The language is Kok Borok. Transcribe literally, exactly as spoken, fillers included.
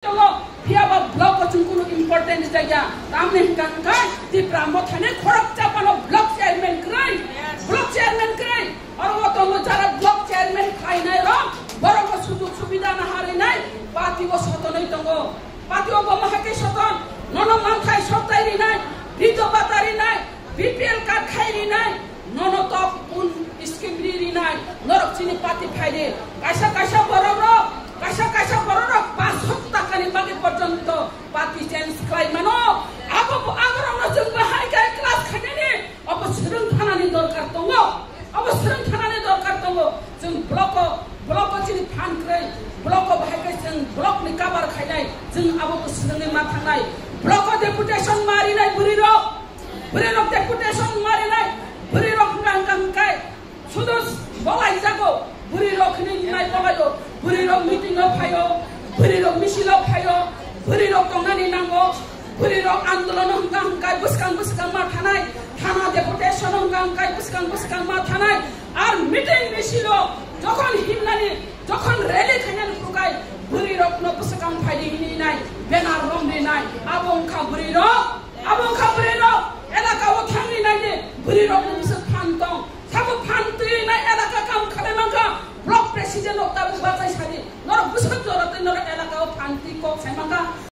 Tongo, phiya ba block o chwng kunu important rijak ya. Tamni hwnkha hwnkhe Tipra Mothani khorok chapano block chairman kwrwi, block chairman kwrwi. Oro o tongo jara block chairman khlainai rok, borok o sujug subida naharwi nai, party o sotonwi tongo. Party o bo mahai khe soton, nono manthai soktai rinai, briddo bata rinai, B P L card khai rinai, nono top un scheme ri rinai, norok chini party phaidi. Kaisa kaisa borok rok, kaisa kaisa borok rok paanch lakh taka ni bagwi porjonto party change khlai mano. Abo, abo rokno chwng bahai khe clash khainani, abo swrwng thanani dorkar tongo. Abo swrwng thanani dorkar tongo. Chwng block o, block o chini phan kwrwi, block o bahai khe chwng block ni cover khainai, chwng abo bo swrwngwi ma thangnai. Block o deputation ma rinai bwrwi rok, bwrwi rok deputation ma rinai, bwrwi rok hwnkha hwnkha hwnkhe sudu bolai jago, bwrwi rok hinwi nai bolaio, bwrwi rok meeting o phaio, bwrwi rok misil o phaio, bwrwi rok tongnani nango, bwrwi rok andolon o hwnkha hwnkha bwskang bwskang ma thanai, thana deputation o hwnkha hwnkha bwskang bwskang ma thanai, ar meeting misil o jokhon himnani, jokhon rally khainani phukai, bwrwi rokno bwskang phaidi hinwi nai, banner romri nai, abo wngkha bwrwi rok, abo wngkha bwrwi rok, elaka o thangwi nai di, bwrwi rokni bwswk phan tong, sabo phan twi nai elaka kam khalai mankha, block president rok tabuk bachai sadi, norok bwswk jora twi norok elaka o phan twi kok sai mankha,